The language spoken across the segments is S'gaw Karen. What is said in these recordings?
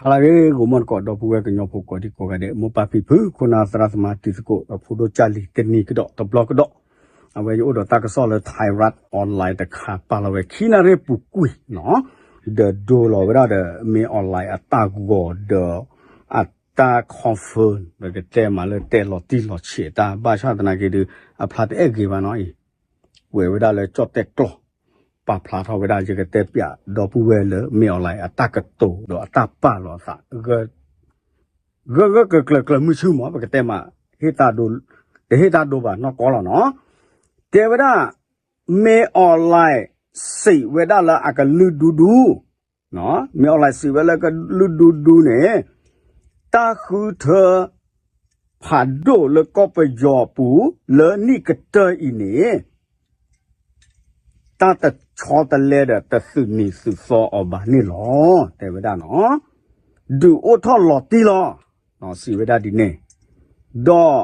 ဟါလၢအဂ့ၤ ဂီၤမီၢ်သကိး ဒီပုၢ်ဝဲၢ်ကညီဖိကိးဒံကိးဂၤဒဲး မိၢ်ပၢ်ဖံဖု ခိၣ်နၢ်သရၣ်သမါတံၤသကိး ဒီးဖိဒိၣ်ကၢ်လံၤ တနံၤကဒီးတဘျီကဒီး အဝဲယအိၣ်ဒီးတၢ်ကစီၣ်လၢ Thairath Online တခါ ပာ်လီၤဝဲခံနၣ်ရံၣ်ပူၤကွံာ်နီၤ ဒီးဒိလီၤဝဲဒၣ်ဒီး မင်းအောင်လှိုင် အတၢ်ဂီၤဒီး အတၢ် confirm ပကတဲမးလၢတဲလီၤတံၢ်လီၤဆဲးတၢ် ဘၣ်ဆၣ်သနာ်က့ဒီး အဖျါတအဲၣ်ဂ့ၤဘၣ်နီၤအံၤ ကွဲးဝဲဒၣ်လၢကၠီၣ်တဲၣ်ကျီၢ် ပာ်ဖျါထီၣ်ဝဲဒၣ် ယကတဲပၠးဒီပုၢ်ဝဲၢ်လၢ မင်းအောင်လှိုင် အတၢ်ကတိၤဒီးအတၢ်ပာ်လီၤအသး ဂၢၢ်ဂၢၢ်ကျၢၤကျၢၤမုၢ်ဆူၣ်မး ပကတဲမး ဟ့ၣ်တၢ်ဒိ တဟ့ၣ်တၢ်ဒိဘၣ်နီၢ်ကီၢ်လီၤနီၤ တဲဝဲဒၣ် မင်းအောင်လှိုင် စံးဝဲဒၣ်လၢအကလုၢ်ဒူဒူ မင်းအောင်လှိုင် စံးဝဲလၢကလုၢ်ဒူဒူန့ၣ် တၢ်ဃုထၢ ဖးဒိၣ်လၢကီၢ်ပယီၤပူၤ လၢနံၣ်ကတၢၢ်အံၤန့ၣ် တၢ်တဆီတလဲဒီးတသုးနံၤသုးသီအီၤဘၣ်န့ၣ်လီၤ. တဲဝဲဒၣ်နီၤ ဒုးအိၣ်ထီၣ်လီၤတံၢ်လီၤ. စံးဝဲဒၣ်ဒ်န့ၣ် ဒီး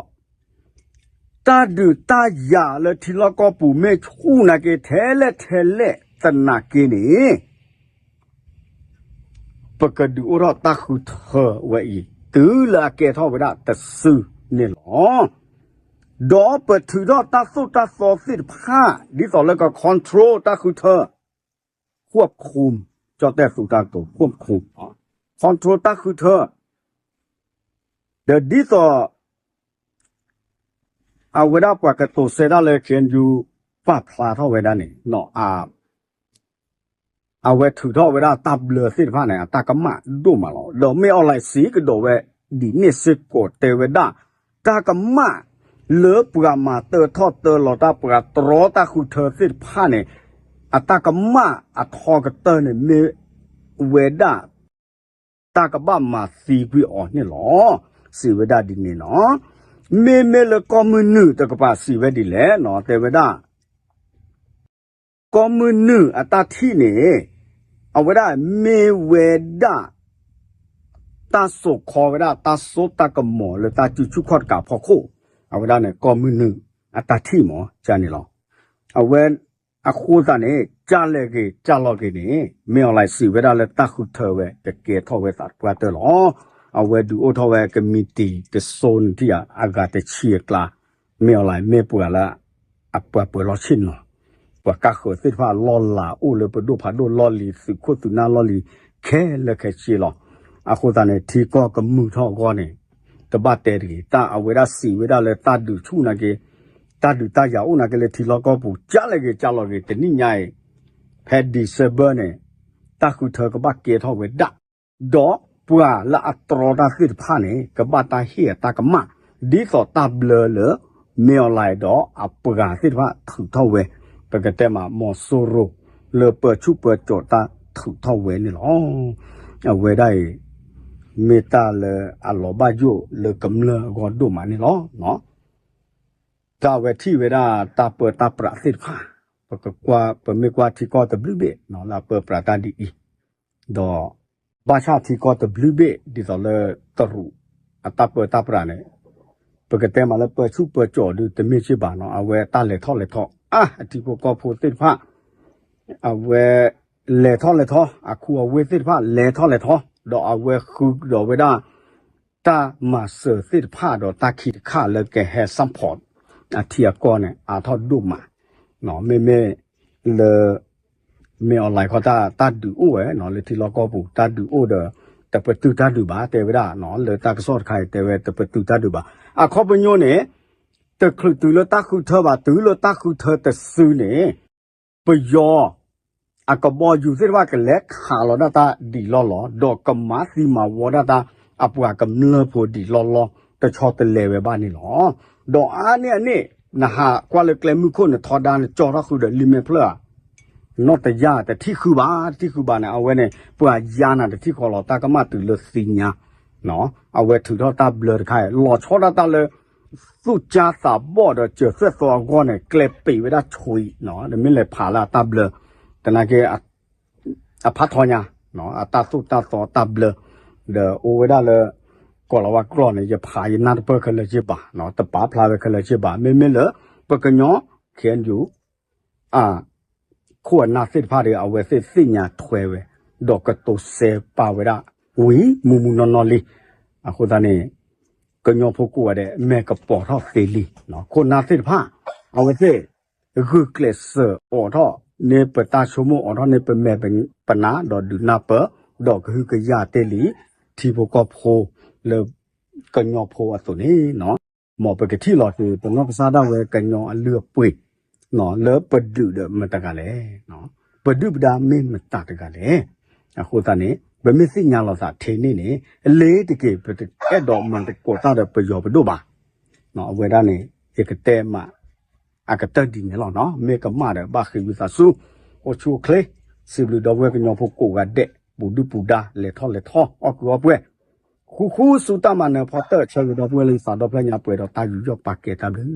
တၢ်ဒုးတၢ်ယၤလၢထံလီၢ်ကီၢ်ပူၤ မ့ၢ်ဆူၣ်နာ်က့ ထဲလဲၣ်ထဲလဲၣ်သနာ်က့န့ၣ် ပကဒုးအိၣ်ထီၣ်တၢ်ဃုထၢဝဲအံၤ တုၤလၢအကဲထီၣ်ဝဲဒၣ်တစုန့ၣ်လီၤ. ဒီးပထုးထီၣ်တၢ်သိၣ်တၢ်သီသ့ၣ်တဖၣ် ဒ်သိးလၢက control တၢ်ဃုထၢ ควบคุม ကၠီၣ်တဲၣ်သူတၢ်ကတိၤ ควบคุม control တၢ်ဃုထၢ ဒီးဒ်သိး အဝဲဒၣ်ပှၤကတိၤဆၢတၢ်လၢ KNU ပာ်ဖျါထီၣ်ဝဲဒၣ်န့ၣ် အဝဲထုးထီၣ်ဝဲဒၣ်တၢ်ဘျၢသ့ၣ်တဖၣ်န့ၣ် အတၢ်ကမၣ်ဒိၣ်မးလီၤ. ဒီးမ့ၢ် online စံးကဒီးဝဲ ဒ်န့ၣ်စ့ၢ်ကီးတဲဝဲဒၣ် တၢ်ကမၣ်လၢပှၤမၤတၢထီၣ်တၢလီၤတၢ် ပှၤတြီတၢ်ဃုထၢသ့ၣ်တဖၣ်န့ၣ် အတၢ်ကမၣ်အထီကတၢၢ်န့ၣ် မ့ၢ်ဝဲဒၣ် တၢ်ကဘၣ်မၤသံကွံာ်အီၤန့ၣ်လီၤ. စံးဝဲဒၣ်ဒ်န့ၣ်နီၤ. မ့မ့ၢ်လၢကီၢ်မုၢ်နုာ်တကပၤစံးဝဲဒ်လဲၣ်နီၤ တဲဝဲဒၣ် ကီၢ်မုၢ်နုာ်အတၢ်ထံၣ်န့ၣ် အဝဲဒၣ်မ့ၢ်ဝဲဒၣ် တၢ်စိာ်ခီဝဲဒၣ်တၢ်စိတၢ်ကမီၤလၢတၢ်စုဆူၣ်ခီၣ်တကးဖီခိၣ် အဝဲဒၣ်န့ၣ် ကီၢ်မုၢ်နုာ်အတၢ်ထံၣ်မ့ၢ်န့ၣ်လီၤ. အဝဲအဃိသတးန့ၣ် ကၢ်လဲၣ်ဂ့ၤကၢ်လီၤဂ့ၤန့ၣ် မ့ၢ် online စံးဝဲဒၣ်လၢတၢ်ဃုထၢဝဲ ကကဲထီၣ်ဝဲသးပှၢ်တၢၢ်လီၤ. အဝဲဒုးအိၣ်ထီၣ်ဝဲကမံးတံာ်တစိၤန့ၣ်ထံၣ်ဧါ အဂၤတဆံအကျါ မ့ၢ် online မ့ၢ်ပှၤလၢ အပှၤပၢၤလီၢ်ဆ့ၣ်နီၤ ပှၤကါဃၢၤသ့ၣ်တဖၣ်လီၢ်လၤအိၣ်လၢပဒိၣ်ဖးဒိၣ်လီၢ်လံၤ သုးခိၣ်သုးနၢ်လီၢ်လံၤ ခဲလၢာ်ခဲဆ့လီၤ. အဃိသတးန့ၣ် ထံကီၢ်ကမုာ်ထီၣ်အဂီၢ်န့ၣ် တဘၣ်တဲတဂ့ၤ တၢ်အဝဲဒၣ်စံးဝဲဒၣ်လၢတၢ်ဒုးဆူၣ်နာ်က့ တၢ်ဒုးတၢ်ယၤအိၣ်နာ်က့လၢထံလီၢ်ကီၢ်ပူၤ ကၢ်လဲၣ်ဂ့ၤကၢ်လီၤဂ့ၤ တနံၣ်ညါအံၤ ဖဲ December န့ၣ် တၢ်ဃုထၢကဘၣ်ကဲထီၣ်ဝဲဒၣ် ဒီးပှၤလၢအတြီတၢ်သ့ၣ်တဖၣ်န့ၣ် ကဘၣ်တၢ်ဟ့ၣ်အတၢ်ကမၣ် ဒ်သိးတၢ်ဘျၢလၢ မ့ၢ် online ဒီးအပှၤသ့ၣ်တဖၣ်ထုးထီၣ်ဝဲ ပကတဲမး မီၤစိရိၤ လၢပၢဆူၣ်ပၢစိးတၢ်ထုးထီၣ်ဝဲန့ၣ်လီၤ. အဝဲဒၣ်အံၤ မ့ၢ်တၢ်လၢအလီၤဘၣ်ယိၣ်လၢကမျၢၢ်အဂီၢ်ဒိၣ်မးန့ၣ်လီၤ. တၢ်အဝဲထံၣ်ဝဲဒၣ်တၢ်ပၢတၢ်ပြးသ့ၣ်တဖၣ် ပကကွၢ် ပမ့ၢ်ကွၢ်ထံကီၢ်တဘျုးဘ့ၣ်နီၤ လၢအပၢပြးတၢ်ဒ်အံၤ, ဒီး ဘၣ်ဆၣ်ထံကီၢ်တဘျုးဘ့ၣ် ဒ်သိးလၢတရူး အတၢ်ပၢတၢ်ပြးန့ၣ် ပကတဲမးလၢပၢဆူၣ်ပၢစိးဒုးတမ့ၢ်စ့ၢ်ဘၣ်နီၤ အဝဲတၢ်လဲၤထီၣ်လဲၤထီ အါ အထံဖိကီၢ်ဖိသ့ၣ်တဖၣ် အဝဲ လဲၤထီၣ်လဲၤထီ အခူအဝ့ၢ်သ့ၣ်တဖၣ် လဲၤထီၣ်လဲၤထီ ဒီးအဝဲဃုကဒီးဝဲဒၣ် တၢ်မၤစၢၤသ့ၣ်တဖၣ်ဒီးတၢ်ခံးတခါလၢကဟဲ support အထံအကီၢ်န့ၣ် အါထီၣ်ဒိၣ်မး, မ့မ့ၢ်လၢ မ့ၢ် online ခီတၢ် တၢ်ဒုးအိၣ်ဝဲ လၢထံလီၢ်ကီၢ်ပူၤ တၢ်ဒုးအိၣ်ဒီး တပတုာ်တၢ်ဒုးဘၣ် တဲဝဲဒၣ် လၢတၢ်ကစီၣ်တခါအံၤ တဲဝဲတပတုာ်တၢ်ဒုးဘၣ်. အခီပညီန့ၣ် တချုးတုၤလၢတၢ်ဃုထၢဘၣ် တုၤလၢတၢ်ဃုထၢတစုန့ၣ် ပယီၤ အကဘီယူၤသ့ၣ်တဖၣ်ကလဲၤခးလီၤဒၣ်တၢ်ဒံးလီၢ်လီၤ ဒီးကမၤသံမၤဝီဒၣ်တၢ်အပှၤကမျၢၢ်ဖိဒံးလီၢ်လီၢ် တဆီတလဲဝဲဘၣ်န့ၣ်လီၤ. ဒီးအါန့ၢ်အန့ၣ် နဟးကွၢ်လၢကျဲမုၢ်ခိၣ်န့ၣ် ထီဒါနကၠီထီၣ်ဃုာ်ဒီးလံာ်မဲာ်ဖျၢၣ်ဧါ နီၢ်တယၢ်တထံၣ်ဃုာ်ဘၣ် တထံၣ်ဃုာ်ဘၣ်န့ၣ် အဝဲန့ၣ် ပှၤယါနၤတထံၣ်ဃီလီၤ တၢ်ကမၣ်တုၤလၢသ့ၣ်ညါ အဝဲထုးထီၣ်တၢ်ဘျၢတခါအံၤ လီၤဆီဒၣ်တၢ်လၢ သူၣ်ကၢ်သးဘီၣ်ဒီးစၢၤသွဲၣ်သီအဂီၢ်န့ၣ် ကျဲပံးဝဲဒၣ်ဆွံ နမ့ၢ်လဲၤဖးလၢအတၢ်ဘျၢ သနာ်က့ အဖးထီညါ အတၢ်သိၣ်တၢ်သီတၢ်ဘျၢ ဒီးအိၣ်ဝဲဒၣ်လၢ ကီၤလၤဝါကျိာ်န့ၣ် ယဖးယနၢ်တပၢၢ်ခဲလၢာ်က့ဘၣ် တပာ်ဖျါဝဲခဲလၢာ်က့ဘၣ် မ့မ့ၢ်လၢ ပကညီ KNU အ ခိၣ်အနၢ်သ့ၣ်တဖၣ်ဒီး အဝဲသ့ၣ်သ့ၣ်ညါထွဲဝဲ ဒီးကတိၤစဲပာ်ဝဲဒၣ် ဝံၤမုၢ်မုၢ်နီၢ်နီၢ်လံ. အဃိသတးန့ၣ် ကညီဖိကိးဂၤဒဲး မဲာ်ကပီၤထီၣ်သ့လံ. ခိၣ်နၢ်သ့ၣ်တဖၣ် အဝဲသ့ၣ် ဂုာ်ကျဲးစၢးအိးထီၣ်န့ၢ်ပတၢ်ဆိကမိၣ် အိးထီၣ်န့ၢ်ပမဲာ်ပနါ ဒီးဒုးနၢ်ပၢၢ် ဒီးကဟုကယာ်တ့ၢ်လံ ထံဖိကီၢ်ဖိလၢကညီဖိအသိးန့ၣ် မ်ပကထံၣ်လီၤက့ၤ ပနီၢ်ကစၢ်ဒၣ်ဝဲကညီအလုၢ်အပှ့ၤ လၢပဒုးဒီးမတၤတဂၤလဲၣ်. ပဒုၣ်ပဒါမ့ၢ်မတၤတဂၤလဲၣ်. အဃိသတးန့ၣ် ပမ့ၢ်သ့ၣ်ညါလီၤသးထဲန့ၣ်န့ၣ် အလ့ၤတက့ၢ် ပတအဲၣ်ဒိးမၤသကိးတၢ်ဒီးပယီၤပဒိၣ်ဘၣ်. အဝဲဒၣ်န့ၣ် ယကတဲမး အကတၢၢ်ဒ်န့ၣ်လီၤ. မ့ၢ်ကမၣ်ဒီး ဘၣ်ဃ့ဝံသးစူၤ အိၣ်ဆူၣ်အိၣ်ချ့, စံးဘျုးဒီပုၢ်ဝဲၢ်ကညီဖိကိးဂၤဒဲး ပူၤဒုၣ်ပူၤဒါ လဲၤထီၣ်လဲၤထီ အီၣ်ကုာ်အီပှဲၤ ဃူဃူဆူတၢ်မၤနၢၤဖီတၢၣ် ဆၢဂ့ၤဒီပုၢ်ဝဲၢ်လၢယသးဒီဖျၢၣ်ညါ ပှဲၤဒီးတၢ်ယူးယီၣ်ပာ်ကဲတၢ်ဘျုး